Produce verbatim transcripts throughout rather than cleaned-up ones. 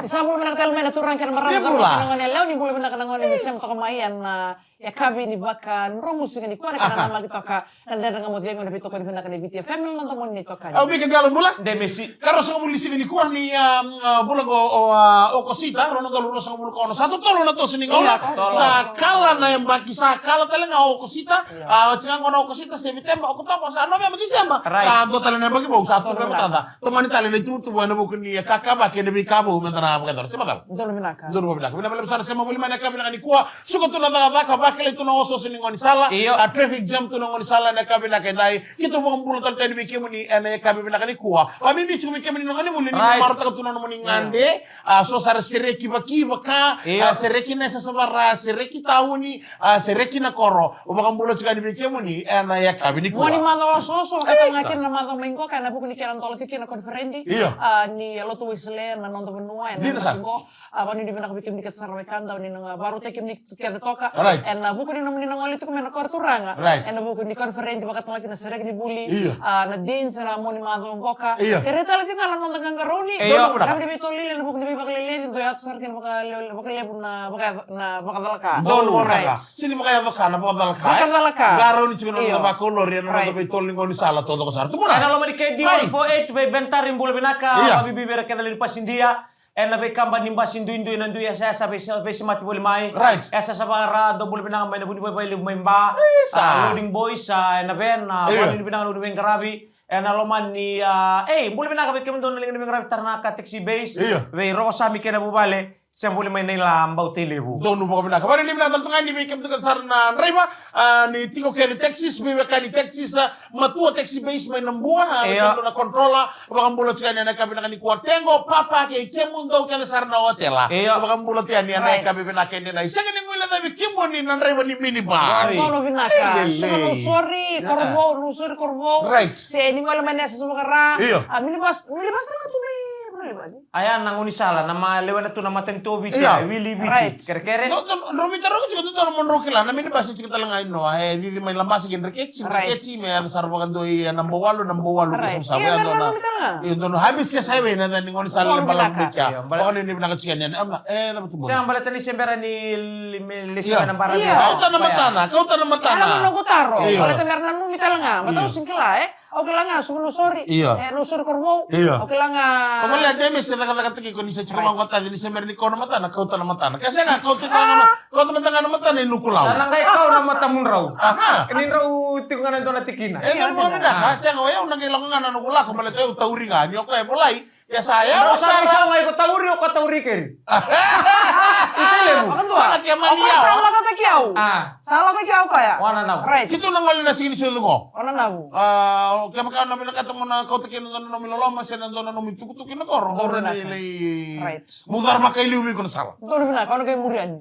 Ni sa bula vinaka tale mai na turaga kei na marama. Ni bula. Kei na gone yalewa, ni bula vinaka na gone ni sema toka mai ena, ah, yakavi ni vakadromu siga nikua, na kena namaki toka na Dredre Ga Mo Cegu ena veitokoni vinaka ni Viti F M, na noda moni ni tokani. Au Mika Galo bula. Demesi. Ka ruasagavulu ni siga nikua ni, ah, ah, vula qo o, ah, Okosita, rua na udolu ruasagavulu ka ono. Sa totolo na toso ni gauna. Io, totolo. Sa kala na yabaki, sa kala tale ga o Okosita. Io. Ah, oti ga qo na Okosita, Sepiteba, Okotova, sa Noveba, Tiseba. Right. Sa dua tale na yabaki vou, sa tu vei matada. Tomani tale na ituvatuva ena vuku ni kakavaki ena veika vou meda na vakayacora. Se macala. Donu vinaka. Donu vinaka. Vinaka vakalevu sara, sema voli mai na yakavi vinaka nikua. Suka tu na cakacaka, vakilai tu na osooso ni gaunisala. Io. A traffic jam tu na gaunisala ena yakavi vinaka edai. Keitou vakabula tale tani vei kemuni ena yakavi vinaka nikua. Vakabibi tiko vei kemuni na gonevuli ni marautaka tu na nomuni gade. A so sara sereki vakivaka, a sereki na yasayasa vaka, sereki tauni, a sereki na koro. Vakabula tiko yani vei kemuni ena yakavi nikua. Moni macawa osooso, vakatalega kina na macawa mai qo ka ena vuku ni kena dola tiko kina na koniferedi. Io. A ni lotu Wesele ena noda vanua ena yakavi qo. A vanuinui vinaka vei kemuni kece sara wekada, ni na vakarautaki kemuni kece toka. Right. Ena vuku ni nomuni na gole tiko mai na koro turaga. Right. Ena vuku ni koniferedi vakatalega kina na sereki ni vuli. Io. A na deans ena moni macawa qoka. Io. Kerei tale tiko ga na noda qaqarauni. Io. Donu vinaka. Ravi ni veitolili ena vuku ni veivakaleleci, dau yaco sara kina vakalevu, vakalevu na vaka, na vakacalaka. Donu vinaka. Right. Sega ni vakayaco ka, na vakacalaka, e? Vakacalaka. Qarauni tiko na noda vakaulori ena noda veitolo ni gaunisala taucoko sara. Tumuna. Ena loma ni K D one four eight vei Bentari, bula vinaka. Io. Vakabibi vei ira kece lewe ni Pasidia. Ena veikaba ni basi duidui, na dui yasayasa vei, veisemati voli mai. Right. Yasayasa vaka ra, dou bula vinaka mai na vunivaivai levu mai Ba. Isa. A, Loading Boys, a, ena van, a, io, vanuinui vinaka na veiqaravi. Ena loma ni, a, ei, bula vinaka vei kemudou na liga ni veiqaravi Taranaka Taxi Base. Io. Vei Rokosami kei na vuvale, se voli mai na ila Bauta i Levu. Donu vakavinaka. Vanuinui vinaka tale tu ga yani vei kemudou kece sara na draiva, a, ni tiko kece taxis, veiwekani taxis, a, Matua Taxi Base mai Nabua, a, io, na controller, vakabula tiko yani ena yakavi vinaka nikua. Tegu, Papa kei kemudou kece sara na otela. Io. Vakabula tiko yani ena yakavi vinaka edaidai. Sega ni guilecavi kemuni na draiva ni minibus. Right. Solo vinaka. Elelei. Sega, Nausori, Korovou, Nausori, Korovou. Right. Se ni gole mai na yasayasa vaka ra. Io. A, minibus, minibus na tu mai, mai, mai. A ya na gaunisala, na ma lewena tu na matanitu o Viti, io, e wili Viti. Right. Kerekere. Dou, dou, drau veitarogi tiko, dou, dou, mo drau kila, na minibus tiko tale ga i no, e cici mai Labasa ki Dreketi, right, Dreketi, me yaco sara vakadua i, e, Nabouwalu, Nabouwalu, right, ki Suva. Io, e dua na, io, dua na Habs ke sa i vei na yaca ni gaunisala. Donu vinaka. Balavu mai kea. Io, bala- Vakanuinui vinaka tiko yani, ama, e, cava tu bula. Sega, baleta ni se bera ni li-, me lesi, io, na bara. Io. Kauta na matana, kauta na matana. Io, na noqu taro. Io. Baleta me ra nanumi tale ga, matau, io, sega ni kila, e. Au kila ga, suka Nausori. Io. E, Nausori, Korovou. Io. Au kila ga. Ko male a Demes e cakacakataki iko ni se tiko, right, vaqo taci ni se bera ni kau na matana, kauta na matana. Ke sega, kauta ga na, kauta mada ga na matana i Nukulau. Sa na qai kau na matamudrau. Aha. Ni drau tiko ga na dua na tikina. E, io, donu vinaka. Sega, o yau na qai lako ga na noqu lako, baleta o yau tauri ga. Ni o koya e volai, ia sa yau sara. Drau sa mai sa mai ko tauri, o ko tauri keri. Viti Levu. Vakadua. Sa na kemani. O koya sa matataki au. A. Sa lako i ke o koya. O Ananavu. Right. Keitou na gole na siga ni sucu qo. O Ananavu. A, o kevaka o na vinakata mo na kauta kina na dua na nomu iloloma se na dua na nomu itukutuku ena koro. Donu vinaka. Au rawa ni lai, right, mucura vakailiu vei iko na sala. Donu vinaka, au na qai muri yani.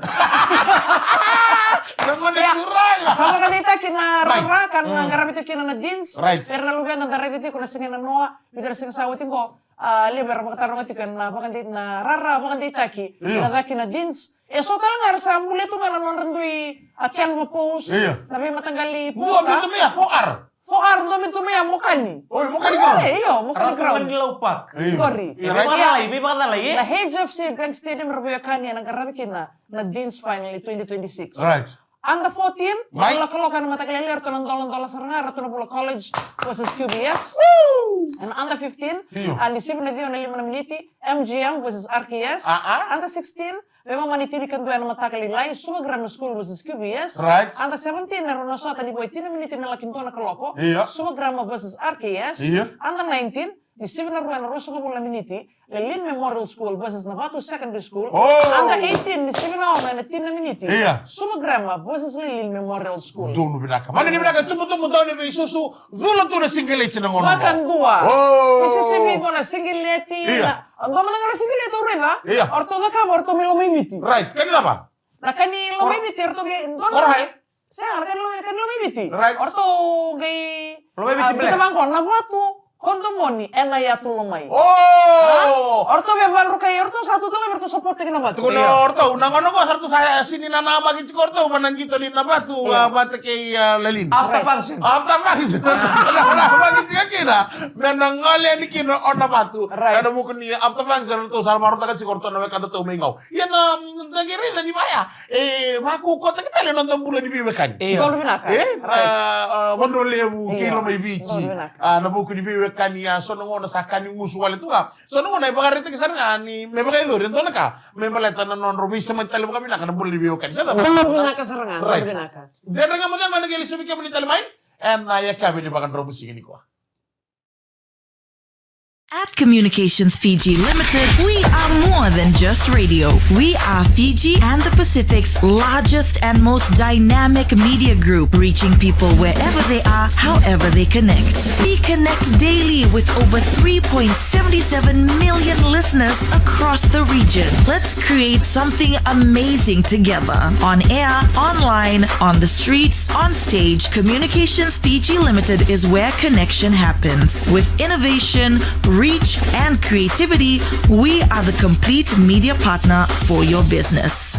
Na gone turaga. Sa vakadeitaki na rara ka na qaravi tiko kina na Deans. Right. Vei ira na luveda da raica tiko na siga enanoa, vica na siga sa oti qo. A, levu era vakataroga tiko ena vakadei-, na rara vakadeitaki. Io. Ena caka na Deans. E so tale ga era sa bulia tu ga na nodra dui, a, canva post. Io. Na veimataqali post, dua mai tu mai ya, four R. Four R, dua mai tu mai ya, Mokani. Oi, Mokani ground. E, io, Mokani ground. Mokani Lau Park. Io. Qori. Io, right. Veivakacalai, veivakacalai, e? Na H F C Bank Stadium era veiwekani ena qaravi kina na Deans final ni twenty twenty-six. Right. Under fourteen, mai, na lokalokal ena mataka lailai, eratou na doladola sara ga, eratou na Vula College versus Q V S. Woo! And under fifteen, io, a, ni sivi na ciwa na lima na miniti, M G M versus R K S. A, a. Under sixteen, veimama ni tinikadua ena mataka lailai, Suva Grammar School versus Q V S. Right. Under seventeen, era na sota ni vo e tini na miniti me laki dua na kaloko. Io. Suva Grammar versus R K S. Io. Under nineteen, ni sivi na rua ena ruasagavulu na miniti, Lelean Memorial School versus Navatu Secondary School. Oh! Under eighteen, ni sivi na ono ena tini na miniti. Io. Suva Grammar versus Lelean Memorial School. Donu vinaka. Mani ni vinaka, tubutubu, donu veisusu, cula tu na sigileti na gauna qo. Vakadua. Oh! Ni sisivi vo na sigileti, io, na, dua mada ga na sigileti au raica. Io. Eratou cakava, eratou mai Lomaiviti. Right, ka ni cava? Na ka ni Lomaiviti, eratou qai, dua na. Koro hai? Sega, na ka ni Loma-, ka ni Lomaiviti. Right. Eratou qai, Lomaiviti, a, bele. Vita vaqo, Navatu, Kodomoni, ena yatu Lomai. Oh! O ratou via valurukai, o ratou sa tu tale, o ratou sa porotaki na vatu. Tukuna o ratou, na gauna qo sa ratou sa sini nanamaki tiko o ratou, va na qito ni na vatu, a, vata kei, a, Lalini. After function. After function. Nanamaki tiko kina me na gole yani kina o na vatu. Right. Ena vuku ni after function, o ratou sa varautaka tiko o ratou na wekadatou mai Gau. Ia na, mm, na qai raica ni vaya e vakaukauataki tale na noda bula ni veiwekani. Io. Donu vinaka. E, na, a, Vadrolevu kei Lomaiviti. Donu vinaka. A, na vuku ni veiwekani, a, so na gauna sa ka ni gusu wale tu ga. So na gauna e vakaraitaki sara ga ni me vakayacori e dua na ka me baleta na nodrau veisemati tale vakavinaka na bula ni veiwekani. Sa cava? Donu vinaka sara ga, donu vinaka. Dredre Ga Mo Cegu ena qai lesu vei kemuni tale mai ena yakavi ni vakadromu siga nikua. At Communications Fiji Limited, we are more than just radio. We are Fiji and the Pacific's largest and most dynamic media group, reaching people wherever they are, however they connect. We connect daily with over three point seven seven million listeners across the region. Let's create something amazing together. On air, online, on the streets, on stage, Communications Fiji Limited is where connection happens. With innovation, reach, and creativity, we are the complete media partner for your business.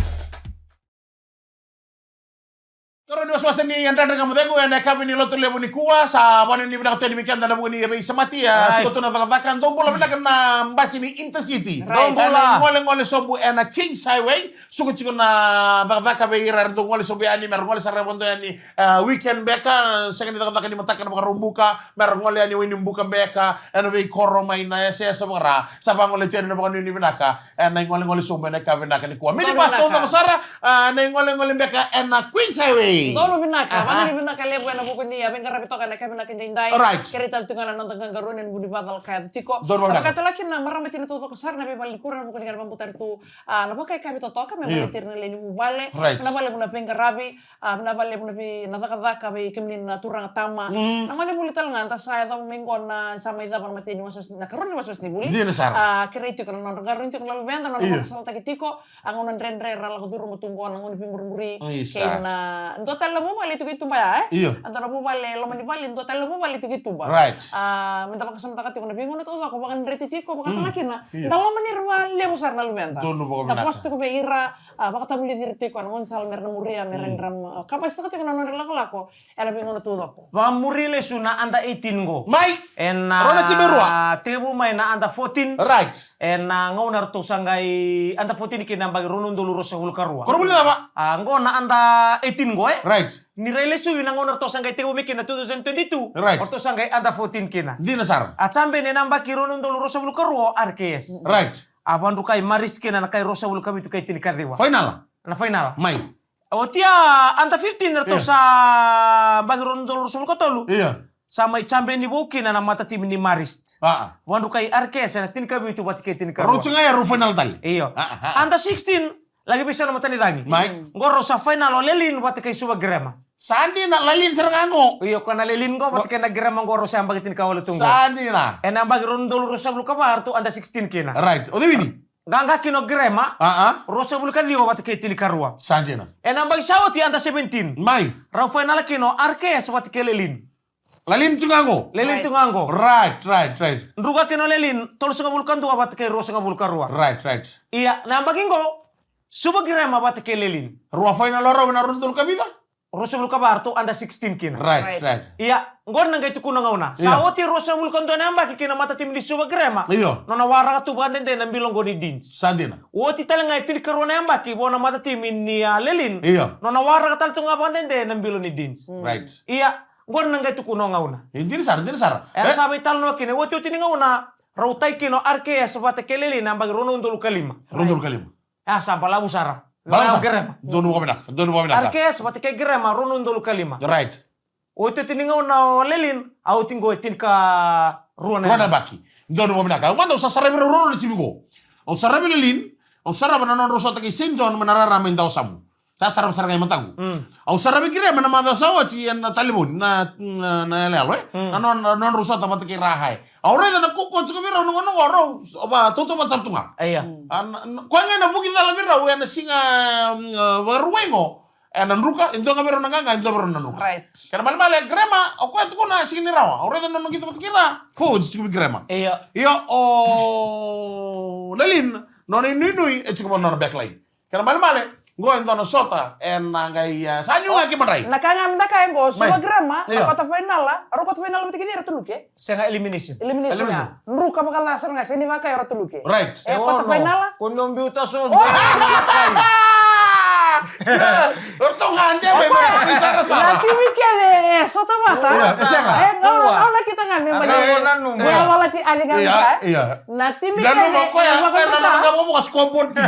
Karua ni wasewase ni Dredre Ga Mo Cegu ena yakavi ni Lotulevu nikua, sa vakanuinui vinaka tu yani vei keda na vuku ni veisemati, a, right, suka tu na cakacaka, dou bula vinaka na basi ni Intercity. Right. Dou bula. Ena golegole sobu ena Kings Highway, suka tiko na cakacaka vei ira era dau gole sobu yani, me ra gole sara vakadua yani, a, weekend beka, sega ni cakacaka ni mataka na Vakaraubuka, me ra gole yani Wainibuka beka, ena veikoro mai na yasayasa vaka-Ra, sa vagole tu yani na vakanuinui vinaka. Ena igolegole sobu ena yakavi vinaka nikua. Minibus taucoko sara, a, na igolegole beka ena Queens Highway. Donu vinaka, vakanuinui vinaka levu ena vuku ni, a, veiqaravi toka ena yakavi vinaka edaidai. Right. Kerei tale tu ga na noda qaqarauni ena vuku ni vakacalaka e yaco tiko. Donu vinaka. Vakatale kina na marama tina taucoko sara na veivale ni kuro ena vuku ni qai vakabutari tu, a, na vakayakavi totoka me baleti ira na lewe ni vuvale. Right. Vinaka vakalevu na veiqaravi. A, vinaka vakalevu na vei, na cakacaka vei kemuni na turaga tama. Mm. Na gone vuli tale ga da sa yacova mai qo na sa mai cava na imatai ni wasewase, na ikarua ni wasewase ni vuli. Dina sara. A, kerei tiko na nodra qarauni tiko na luveda, na nodra vakasalataki tiko. A gauna dredre era lako curuma tu qo na gauna veimurimuri. Isa. Kei na dua tale na vuvale e tiko i tuba ya, e? Io. A dua na vuvale e loma ni vale, dua tale na vuvale e tiko i tuba. Right. A, meda vakasamataka tiko na veigauna taucoko, vakadreti tiko, vakatale kina. Io. Da lomani ira vakalevu sara na luveda. Donu vakavinaka. Da vosa tiko vei ira, a, vakatavulici ira tiko ena gaunisala me ra na muria, me ra na, a, kabasitaka tiko na nodra ilakolako ena veigauna taucoko. Vakamuri lesu na under eighteen qo. Mai! Ena, rau na timi rua. Tekivu mai na under fourteen. Right. Ena gauna ratou sa qai under fourteen kina yabaki rua na udolu ruasagavulu ka rua. Ko ra vuli cava? A, qo na under eighteen qo, e? Right. Ni rai lesuvi na gauna ratou sa qai tekivu mai kina two thousand twenty-two. Right. Ratou sa qai under fourteen kina. Dina sara. A champion ena yabaki rua na udolu ruasagavulu ka rua o R K S. Right. A vakadrukai Marist kina na kai ruasagavulu ka vitu kai tinikaciwa. Final. Na final. Mai. Oti a under fifteen ratou sa yabaki rua na udolu ruasagavulu ka tolu. Io. Sa mai champion ni vou kina na matatimi ni Marist. A, a. Vakadrukai R K S ena tinikavitu vata kei tinikarua. Rau tu ga ya rau final tale. Io. A, a, a. Under sixteen, laki veisau na matanicagi. Mai. Qo rau sa final o Lelin vata kei Suva Girema. Sa dina, Lalin sara ga qo. Io, ko na Lelin qo vata kei na Girema qo rau sa yabaki tinikawalu tu qo. Sa dina. Ena yabaki rua na udolu ruasagavulu ka va ratou under sixteen kina. Right. O cei wini? Qaqa kina o Girema. A, a. Ruasagavulu ka ciwa vata kei tinikarua. Sa dina. Ena yabaki sa oti under seventeen. Mai. Rau final kina o R K S vata kei Lelin. Lalin tu ga qo. Lelin tu ga qo. Right, right, right. Druka kina o Lelin, tolusagavulu ka dua vata kei ruasagavulu ka rua. Right, right. Ia, na yabaki qo, Suva Girema vata kei Lelin. Rua final o rau ena rua na udolu ka vica? Ruasagavulu ka va ratou under sixteen kina. Right, right. Ia, qori na qai tukuna gauna. Sa oti ruasagavulu ka dua na yabaki kina matatimi ni Suva Girema. Io. Nona waraka tu vakadede na bilo qo ni Deans. Sa dina. Oti tale ga e tinikarua na yabaki vua na matatimi ni, a, Lelin. Io. Nona waraka tale tu ga vakadede na bilo ni Deans. Right. Ia, qori na qai tukuna o gauna. E, dina sara, dina sara. Era sa veitalanoa kina, e otioti ni gauna, rau tai kina o R K S vata kei Lelin na yabaki rua na udolu ka lima. Rua na udolu ka lima. A, sa balavu sara. Balavu sara. Girema. Donu vakavinaka, donu vakavinaka. R K S vata kei Girema, rua na udolu ka lima. Right. Otioti ni gauna o Lelin, a oti qo e tinikarua na yabaki. Donu vakavinaka. Au mada au sa saravi rau rua na timi qo. Au saravi Lelin, au sarava na nodrau sota kei Saint John mai na rara mai Dawasamu. Sa sarava sara ga i mataqu. Mm. Au saravi Girema na macawa sa oti ena talevoni, na, na, na yaloyalo, e? Mm. Na nona, na nodrau sota vata kei Rahae. Au raica na kaukaua tiko vei rau na gauna qo rau, va, tautauvata sara tu ga. Io. A, na, na, koya ga na vuki cala vei rau ena siga, mm, a, Vakarauwai qo. Ena druka, e dua ga vei rau na qaqa, e dua vei rau na druka. Right. Kena malemale, Girema, o koya tukuna sega ni rawa. Au raica na nona qito vata kei ira, forwards tiko vei Girema. Io. Io, o Lin, nona inuinui e tiko vua na nona backline. Kena malemale, qo e dua na sota ena qai, e, sa niu ga ki madrai. Na ka ga me da kaya qo, Suva Grama na kota fainala, rau kota fainala vata kei cei, Ratu Luke? Sega, elimination. Elimination ga. Druka vakaca sara ga, sega ni vaka o Ratu Luke. Right. E kota fainala. Ko no biuta so. Ratou ga de mai mara pi sarasara. Na timi kece e sota vata. E sega. E gauna, gauna kita ga me bali. E wala ti ali ga. Na timi kece e vakadruka.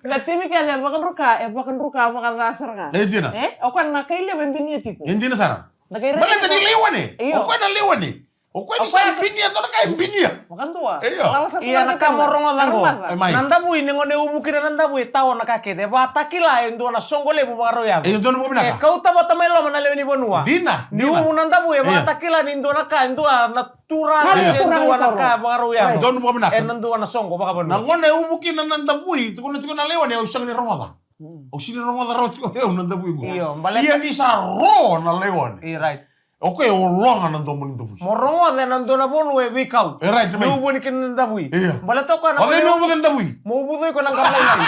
Na timi kece e vakadruka, e vakadruka vakaca sara ga. E dina. E, o koya na kai levu e binia tiko. E dina sara. Baleta ni lewe ni. O koya na lewe ni. O koya ni sa binia, dua na ka e binia. Vakadua. Io. Ia na ka mo rogoca qo. Na davui, ni gone uvu kina na davui, e tao na ka kece. E vakatakila e dua na soqo levu vakarau yaco. E dua na vakavinaka. E kauta vata mai loma na lewe ni vanua. Dina. Ni uvu na davui, e vakatakila ni dua na ka, e dua na turaga, e dua na ka vakarau yaco. Dua na vakavinaka. E na dua na soqo vakavanua. Na gone uvu kina na davui, tukuna tiko na lewe ni, au sega ni rogoca. Au sega ni rogoca rawa tiko au na davui qo. Io, baleta. Ia ni sa ro na lewe ni. Io, right. O koya e ologa na domo ni davui. Mo rogoca na dua na vanua e veikau. E right, mai. Ni uvu ni kina na davui. Io. Baleta o koya na vanua e uvu ni davui. Mo uvu coi ko na qavulai.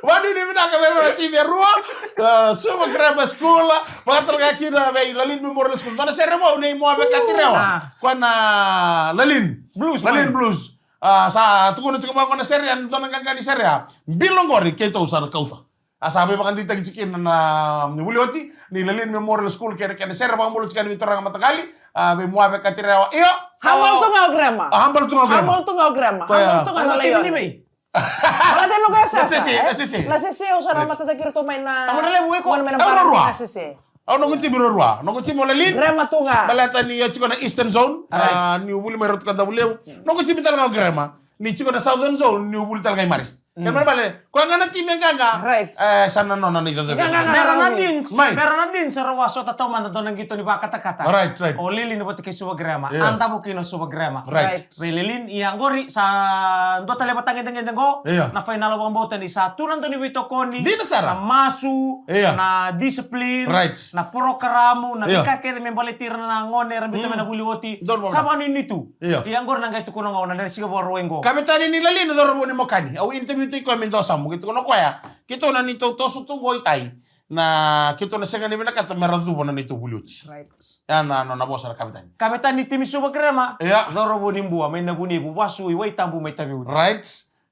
Vakanuinui vinaka vei ira na timi e rua. E, Suva Grammar School. Vakatalega kina vei Lalin Memorial School. Dua na sere vou nei Moa Vekati Rewa. Ko na Lalin. Blues, Lalin Blues. A, sa tukuna tiko vaqo na sere, e dua na qaqa ni sere. Bilo qori keitou sa na kauta. A sa veivakadeitaki tiko kina na, na vuli oti ni Lalin Memorial School kei na kena sere vakabula tiko yani vei turaga mataqali, a, vei Moa Vekati Rewa. Io. Humble Tugao Grammar. A, Humble Tugao Grammar. Humble Tugao Grammar. Koya. Humble Tugao na laione. Baleta ni koya sasa, na sese, e? Na sese. Na sese, au sa na matataki iratou mai na. Tamata levu iko. Au na rua. Na sese. Au noqu timi ruarua. Noqu timi o Lalin. Grammar tu ga. Baleta ni o tiko na Eastern Zone. Right. A, niu vuli mai Ratu Kadavulevu. Noqu timi tale ga o Grammar. Ni tiko na Southern Zone, niu vuli tale ga i Marist. Kena ibalebale, koya ga na timi e qaqa. Right. E, sa na nona na icocovi. Qaqa ga. Bera na Deans, mai. Bera na Deans, sa rau a sota taumada dua na qito ni vakatakata. Right, right. O Lilin vata kei Suva Grammar. Io. A davo kina o Suva Grammar. Right. Vei Lilin, ia qori, sa dua tale vata qedegede qo. Io. Na fainala vakabauta ni sa tu na dau ni veitokoni. Dina sara. Na masu, io, na discipline, right, na porokaramu, na, io, veika kece me baleti ira na gone era biuta mai na vuli oti. Donu vakavinaka. Sa vakanuinui tu. Io. Ia qori na qai tukuna ga au na siga Vakarauwai qo. Kavetani ni Lalin, cauravou ni Mokani. Au interview tiko koya me dua samu. Qai tukuna o koya. Keitou na neitou toso tu qo i tai. Na keitou na sega ni vinakata me ra cuva na neitou vuli oti. Right. Ya na nona vosa na kavetani. Kavetani ni timi Suva Grammar. Ia. Cauravou ni Bua, mai Navunavu, vasu i Waitabu mai Taveuni. Right.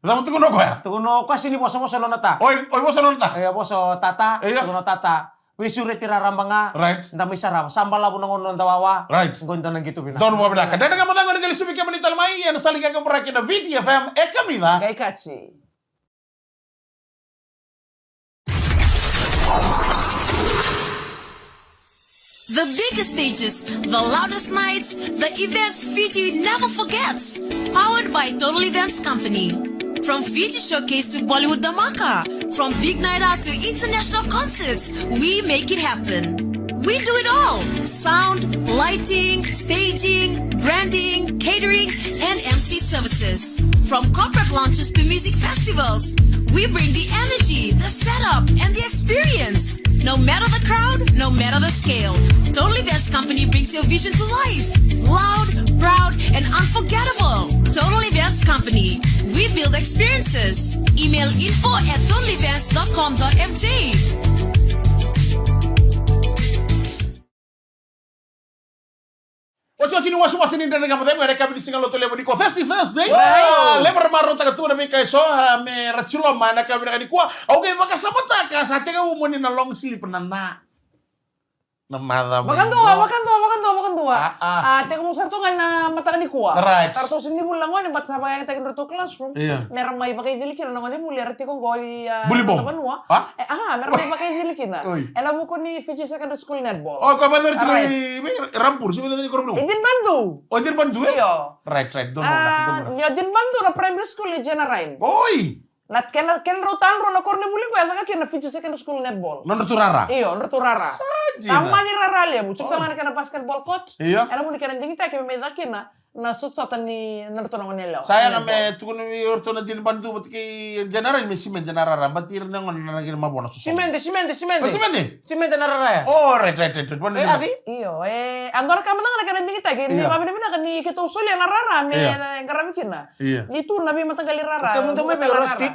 Cava tukuna o koya? Tukuna o koya sega ni vosavosa nona ta. Oi, oi vosa nona ta. Oi, vosa o tata. Ia. Tukuna o tata. Veisureti raraba ga. Right. Da mai sarava. Sa balavu na gauna noda wawa. Right. Qo dua na qito vinaka. Donu vakavinaka. Dredre Ga Mo Cegu ena qai lesu vei kemuni tale mai ena sala ni qaqaburaki na Viti F M e kamica. Qai kaci. The biggest stages, the loudest nights, the events Fiji never forgets. Powered by Total Events Company. From Fiji Showcase to Bollywood Dhamaka, from big night out to international concerts, we make it happen. We do it all. Sound, lighting, staging, branding, catering, and M C services. From corporate launches to music festivals, we bring the energy, the setup, and the experience. No matter the crowd, no matter the scale, Total Events Company brings your vision to life. Loud, proud, and unforgettable. Total Events Company. We build experiences. Email info at total events dot com dot F J. Otioti ni wasewase ni Dredre Ga Mo Cegu ena yakavi ni siga Lotulevu nikua, Thirsty Thursday. Wow. A, levu era marautaka tu na veika eso, a, me ra tiloma ena yakavi vinaka nikua. Au qai vakasamataka sa tekivu moni na long sleeve na na. Na macawa. Vakadua, vakadua, vakadua, vakadua. A, a. A, tekivu sara tu ga ena mataka nikua. Right. Ka ratou sega ni vuli na gone, but sa vakayagataki na nodratou classroom. Io. Me ra mai vakaicili kina na gone vuli era tiko qo i, a, Burebaug. Vanua. A? E, a, me ra mai vakaicili kina. Oi. Ena vuku ni Fiji Secondary School netball. O, ko mai tiko i, right, i Rampur, sega ni koro. Edinburgh. O, Edinburgh, e? Io. Right, right. Donu, a, donu. Ni Edinburgh na primary school ni Genarine. Oi. Na kena, kena rau tadrua na koronivuli qo e caka kina na Fiji Secondary School netball. Nodratou rara? Io, nodratou rara. Sa dina. Tamani rara levu. Tiko tale ga na kena basketball court. Io. Ena vuku ni kena digitaki me mai caka kina Na sotasota ni na ratou na gone yalewa. Sa yaga me tukuna vei iratou na dina banidu vata kei General me simede na rara, bati ira na gone na kena mavoa na soso. Simede, simede, simede. O simede? Simede na rara ya. Oh, right, right, right, right. Vana E, dina. Adi? Io, e, a dua na ka mada ga na kena digitaki, ni Io. vavinavinaka ni keitou solia na rara me Io. na qaravi kina. Io. Ni tu na veimataqali rara. Kemudou mai vei Rosti.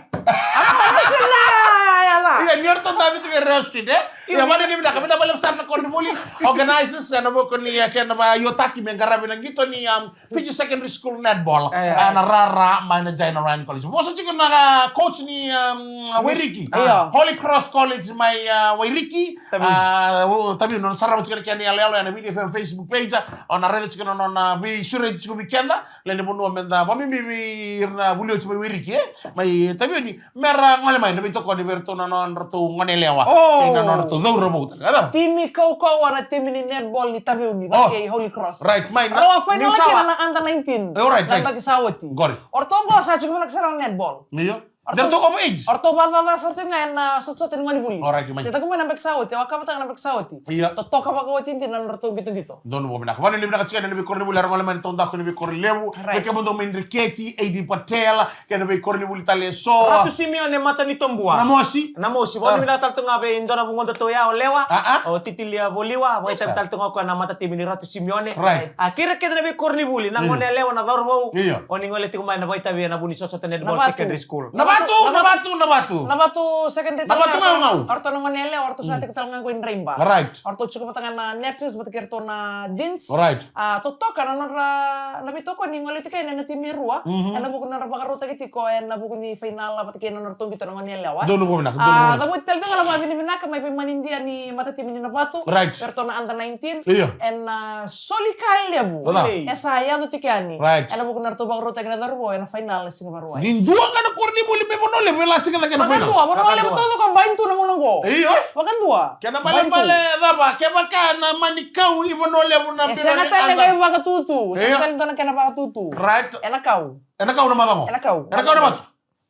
Ia, ni o ratou dabe tiko e Rosti, e? Ia, vale ni vinaka, vinaka vale sara na koronivuli. Organizers, ena vuku ni, e, kena vaiotaki me qaravi na qito ni, um, Fiji Secondary School Netball. Ena rara mai na Jaina Ryan College. Vosa tiko na, a, coach ni, um, Wairiki. Io. Holy Cross College mai, a, Wairiki. Tavi. A, o, tavi, nona sarava tiko na kena iyaloyalo ena Viti F M Facebook page. O na raica tiko na nona veisureti tiko vei keda. Lewe ni vanua meda vakabibi vei ira na vuli oti mai Wairiki, e? Mai Taveuni, mera gole mai na veitokoni vei iratou na nodratou gone yalewa. Oh. Kei na nodratou cauravou tale. Cava? Timi kaukauwa na timi ni netball ni Taveuni, Oh. vata kei Holy Cross. Right, mai na Rau a final New South. kina na under nineteen. Eh, right, Na right. baki sa oti. Qori. O ratou qo sa tiko vinaka sara na netball. Io. O ratou Dere toko age? O ratou vakacaca sara tiko ga ena sotasota ni gonevuli. Alright, mai. Se tiko mai na baki sa oti, au a kavataka na baki sa oti. Ia. Totoka vakaoti dina na nodratou qitoqito. Donu vakavinaka. Vale ni vinaka tiko ena veikoronivuli, era gole mai na taudaku ni veikoro levu. Right. Vei kemudou mai Dreketi, A D Patel, kei na veikoronivuli tale eso. Ratu Simeone Matanitobua. Namosi. Namosi. Vale ni Ah. vinaka tale tu ga vei dua na vugodatou ya o Lewa. Ah, ah. O Titilia Voliwa. Vakaitavi Yes, sir. tale tu ga o koya na matatimi ni Ratu Simeone. Right. A kei ira kece na veikoronivuli, na Mm. gone yalewa, na cauravou. Io. O ni gole tiko mai na vakaitavi ena vuku ni sotasota netball Navatu. Secondary School. Navatu, Navatu. Navatu, Navatu. Navatu Secondary Navatu tale ga Ngaungau. O ratou na gone yalewa, o ratou sa Mm. tiko tale ga qo i Draiba. Right. O ratou tiko vata ga na Netters, vata kei ratou na Deans. Right. A, totoka na nodra, na veitokoni gole tiko ena, na timi e rua. Mhm. Ena vuku ni nodra vakarautaki tiko, ena vuku ni fainala, vata kei na nodratou qito na gone yalewa. Donu vakavinaka, donu A, vakavinaka. cavuti tale tiko ga na vakavinavinaka mai vei manidia ni matatimi ni Navatu. Right. Vei ratou na under nineteen. Io. Ena, a, soli ka levu. Vata. E sa yaco tiko yani. Right. Ena vuku ni nodratou vakarautaki na cauravou ena fainala siga Vakarauwai. Ni dua ga na koronivuli mai Vanua Levu e lasika cake ena fainala. Vakadua, Vanua Levu Vakadua. taucoko, bai tu na gauna qo. Io. Vakadua. Kena Bai tu. ibalebale cava, kevaka na mani kau i Vanua Levu na E sega tale na qai vakatutu. Sega Io. tale dua na kena vakatutu. Right. Ena kau. Ena kau na macawa qo. Ena kau. Ena kau na vatu.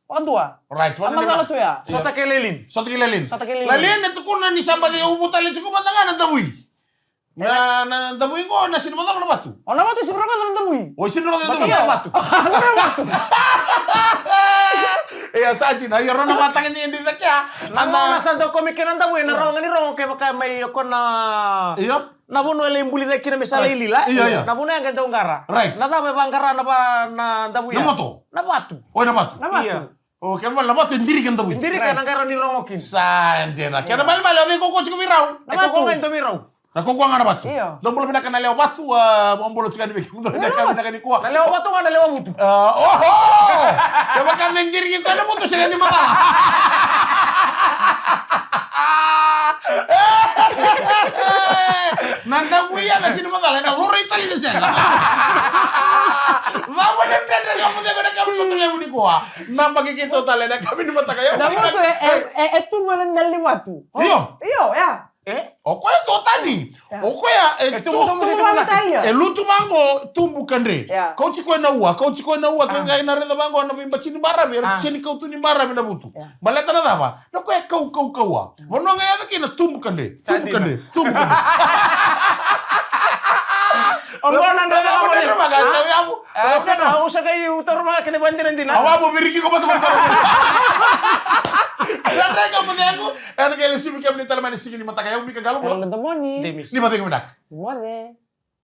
Vakadua. Right, A vana macala vinaka. tu ya. Io. Sota kei Lalin. Sota kei Lalin. Sota kei Lalin. Lalin e tukuna ni sa baci uvu tale tiko mada ga na davui. Na, na davui qo, na sega ni macala na vatu. O Navatu e sega ni macala na davui. O, e sega ni macala na Vatu davui. ya vatu. Vatu ya vatu. Ia, sa dina, ia rau na mataqali ni dina kea. Na Ana gauna sa dau kome kina na davui, na rogo ni rogo kevaka mai o koya na Io. na vanua e lai buli cake kina me sa lai Right. lila. Io, io. Na vanua ya qai dau qara. Right. Na cava e vaqara na va, na davui Na ya? moto. Na vatu. O, na vatu. Na vatu. Ia. O, kena ibalebale na vatu e dirika na davui. Dirika Right. na qara ni rogo kina. Sa dina. Kena ibalebale o cei kaukaua tiko vei rau? Na E kaukaua vatu. ga e dau vei rau. Na kaukaua ga na vatu. Io. Dou bula vinaka na lewe vatu, a, vakabula tiko yani vei kemudou na Io. yakavi vinaka nikua. Na lewe vatu ga na lewe vutu. A, oho! Kevaka me qiriki koya na vutu sega ni macala. Na davui ya na sega ni macala, na lura i tali se sega. Cava na dredre ka mo cegu na yakavi ni mataka levu nikua. Na baki keitou tale na yakavi ni mataka ya. Na vutu e, e, e, e tubu ena dela ni vatu. Io. Io, ya. E? O koya e dua tani. Ya. O koya e E tubu tu, sobu tubu se vata tubu ya. E lutu vaqo, tubu kadre. Ya. Kauti koya na ua, kauti koya na ua, Ah. kevaka ena raica vaqo na veibati ni baravi, era Ah. sega ni kautu ni baravi na vutu. Ya. Baleta na cava? Na koya e kau, kau, kaua. Vanua ga e yaco kina tubu kadre. Sa Tubu dina. kadre. Tubu kadre. O qo na dredre Sa ga mo dredre dina. vaka, Ah? sa yavu. Ah, Sa sa na, yavu. au sa qai taura vaka kena vadinadina. Au a mo viriki ko mata mata. Dredre ka mo cegu. Ena qai lesi vei kemuni tale mai na siga ni mataka ya, au Mika Galo. Hello, good morning. Demis. Ni vacegu vinaka. Good morning.